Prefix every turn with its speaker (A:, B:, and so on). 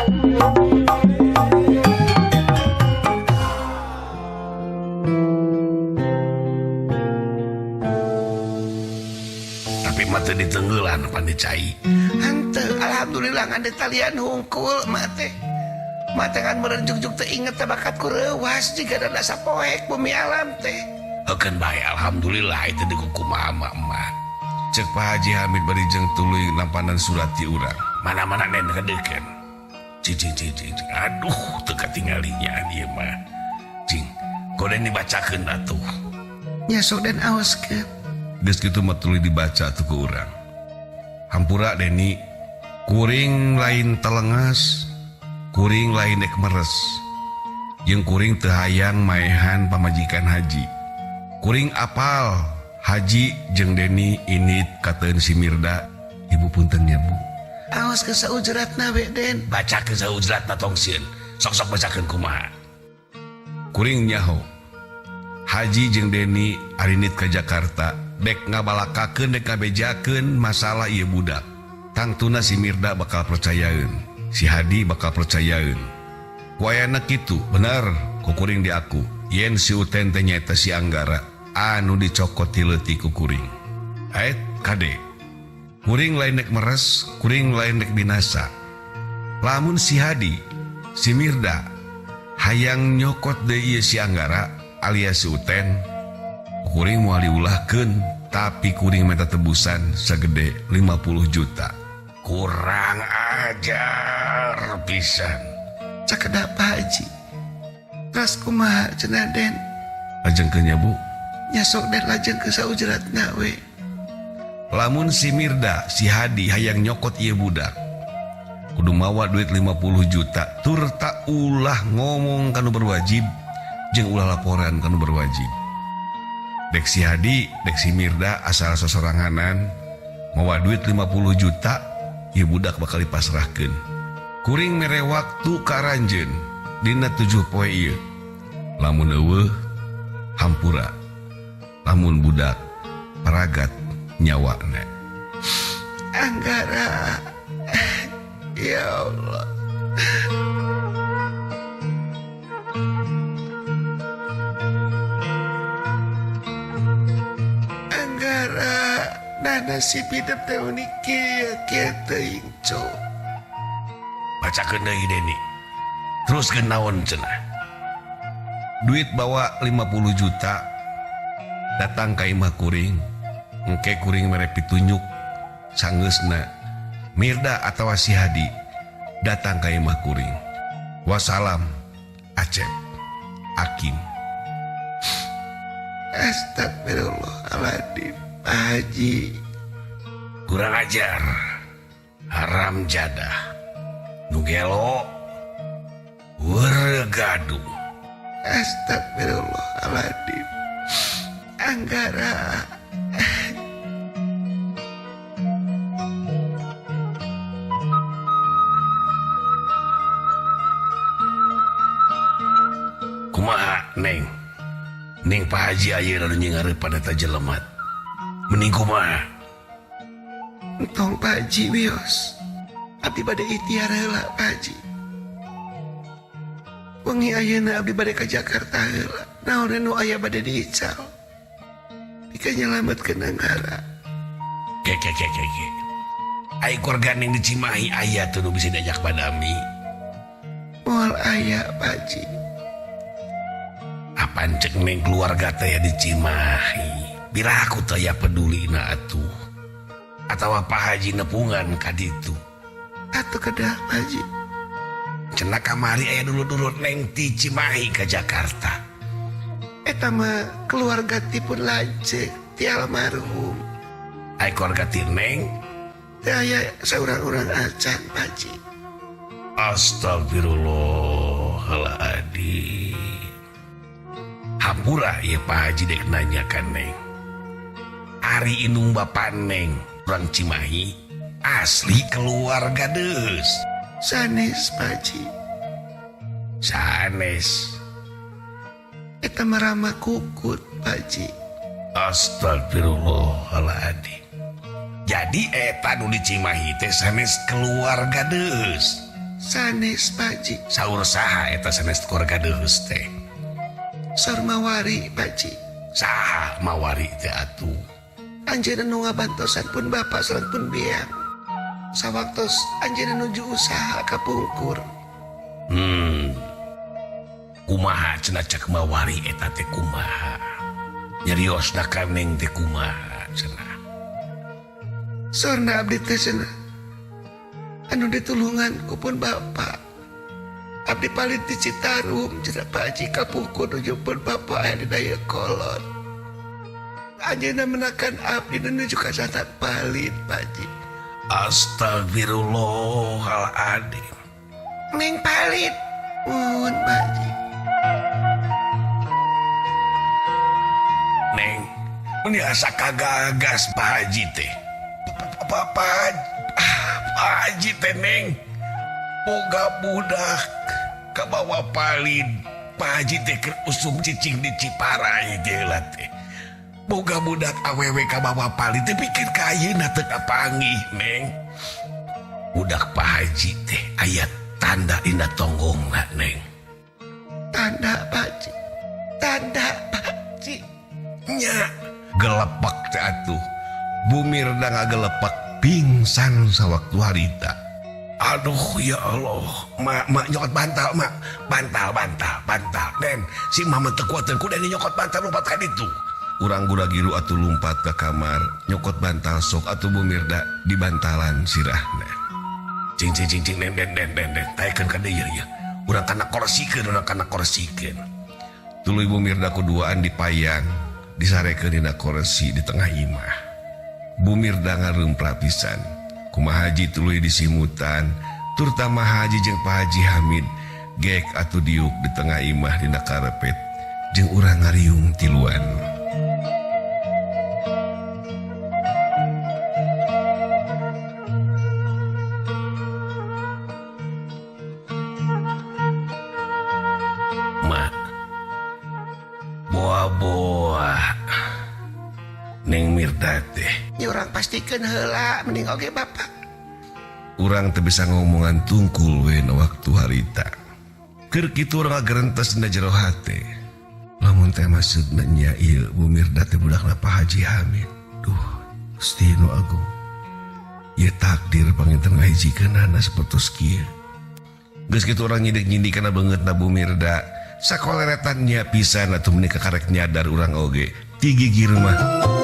A: Tapi mah teu ditenggelan pan di cai.
B: Henteu, alhamdulillah ngan ditalian hungkul mah teh. Mah teh kan meureun jug-jug teu inget teh bakat ku reuwas jiga da sapoek bumi alam teh.
A: Heukeun bae alhamdulillah itu dikukumaha mah emak.
C: Cek Pak Haji Hamid bari jeung tuluy nampanan surat ti urang.
A: Mana-mana nen kedeukeun. Cing cing cing cing. Aduh, teu katinggalinya ieu mah. Cing, koden dibacakeun atuh.
B: Nya sok den aoskeun.
C: Geus kitu mah tuluy dibaca atuh ku urang. Hampura Deni, kuring lain telengas, kuring lain dek meres. Jeung kuring teu hayang maehan pamajikan haji. Kuring apal Haji jeung Deni ini kateun si Mirda. Ibu punten nya Bu.
B: Aos ke saujratna we Den.
A: Bacakeun saujratna tong sieun. Sok-sok bacakeun kumaha.
C: Kuring nyaho. Haji jeung Deni arinit ka Jakarta dek ngabalakakeun dek ngabejakeun masalah ieu budak. Tangtuna si Mirda bakal percayaeun, si Hadi bakal percayaeun. Wayana kitu bener ku kuring diaku yen si Uten teh nyaeta si Anggara anu dicokot ti leutik ku kuring. Ait kade. Kuring lain dek meres, kuring lain dek binasa. Lamun si Hadi, si Mirda hayang nyokot deui ieu si Anggara alias si Uten, kuring moal diulahkeun, tapi kuring minta tebusan segede 50 juta.
A: Kurang ajar pisan.
B: Cakedap Pak Haji. Teras kumaha cenah Den?
C: Lajengkeun nya Bu.
B: Nya sok den lajeng ke saujratna we.
C: Lamun si Mirda, si Hadi hayang nyokot ieu budak, kudu mawa duit 50 juta turta ulah ngomong kanu berwajib jeung ulah laporan kanu berwajib. Dek si Hadi, dek si Mirda asal sosoranganan mawa duit 50 juta, ieu budak bakal dipasrahkeun. Kuring mere waktu ka aranjeun dina 7 poe ieu. Lamun eueuh hampura, lamun budak paragat nyawana.
B: Anggara, ya Allah. Anggara, nana si hidup teh unik kieu kieu teuing cu.
A: Bacakeun deui Deni. Teruskeun naon cenah?
C: Duit bawa 50 juta datang ka imah kuring. Engke kuring mere pitunjuk sanggeusna Mirda atawa si Hadi datang ka imah kuring. Wassalam Acep Akim.
B: Astagfirullahaladzim Pak Haji.
A: Kurang ajar, haram jadah, nu gelo, wergaduh.
B: Astagfirullahaladzim Anggara.
A: Kumaha Neng? Neng Pak Haji ayeuna nu nyingareupan eta jelemat. Mending kumaha?
B: Entong Pak Haji wios. Abdi bade ikhtiar heula Pak Haji. Wengi ayeuna abdi bade ka Jakarta heula. Naon nu aya bade diical. Pikeun nyelametkeun Anggara.
A: Ke ke ke ke ke. Ai keluarga Neng di Cimahi aya tuh nu bisa diajak badami.
B: Moal aya Pak Haji.
A: Apaan cek Neng keluarga teh di Cimahi? Bila aku teh ya peduli na atuh. Atawa Pak Haji nepungan ka ditu.
B: Atuh kedah Pak Haji.
A: Cenah kamari aya dulur-dulur Neng ti Cimahi ka Jakarta.
B: Eta mah keluarga tipun lanceuk ti almarhum.
A: Ai keluarga ti Neng
B: teh aya saurang-urang acan Pak Haji.
A: Astagfirullahaladzim. Hampura ieu Pak Haji dek nanya ka Neng. Ari indung bapa Neng urang Cimahi asli keluarga deus.
B: Sanes Pak Haji.
A: Sanes.
B: Eta mah rama kukut Pak Haji.
A: Astagfirullahaladzim. Jadi eta nu di Cimahi teh sanes keluarga deus.
B: Sanes Pak Haji.
A: Saur saha eta sanes keluarga Deheus teh?
B: Saur Mawari Pak Haji.
A: Saha Mawari teh atuh?
B: Anjeunna nu ngabantosan pun bapak sareng pun biang. Sawaktos anjeunna nuju usaha kapungkur.
A: Kumaha cenah cek Mawari eta teh kumaha? Nyariosna ka Neng teh kumaha cenah?
B: Saurna abdi teh cenah anu ditulungan ku pun bapak. Abdi palit di Citarum cenah Pak Haji kapungkur nuju pun bapak aya di Dayakolot. Anjeunna menakan abdi nuju ka santan palit Pak Haji.
A: Astagfirullahaladzim.
B: Neng palit mun Pak Haji.
A: Neng, ini asa kagagas Pak Haji teh. Pak Haji teh Neng, boga budak kabawa palid. Pak Haji teh keur usum cicing di Ciparai teh lah teh. Boga budak awewe kabawa palid teh pikir ka ayeuna teu kapanggih Neng. Budak Pak Haji teh aya tanda dina tonggongna Neng.
B: Tanda Pak Haji. Tanda Pak Haji.
A: Nya gelepak teh atuh. Bu Mirda ngagelepak pingsan sawaktu harita. Aduh ya Allah, mak mak nyokot bantal mak, bantal bantal bantal. Den si mama teu kuateun ku den nyokot bantal lompat ka ditu. Urang gura-giru atuh lumpat ke kamar, nyokot bantal sok atuh Bu Mirda di bantalan sirahna. Cing cing cing cing den den den den den, taekeun ka dieu ieu. Urang kana korsikeun, urang kana korsikeun. Tuluy Bu Mirda kuduaan dipayang, disarekeun dina korsi di tengah imah. Bu Mirda ngareumpla pisan. Kumaha Haji tuluy disimutan, terutama Haji jeung Pak Haji Hamid gek atuh diuk di tengah imah dina karepet jeung urang ngariung tiluan. Mak, boa-boa Neng Mirda teh.
B: Ya urang pastikeun heula mending oge bapak.
A: Urang teu bisa ngomongan tungkul we na waktu harita. Keur kitu urang ngagerentes dina jero hate. Lamun teh maksudna nya ieu Bu Mirda teh budakna Pak Haji Hamid. Duh, Gusti nu agung. Ieu takdir panginten ngahijikeunana sapertos kieu. Geus kitu urang nyidik-nyindik kana beungeutna Bu Mirda. Sakoleretan nya pisan atuh meuni kakarek nyadar urang oge. Ti gigir mah.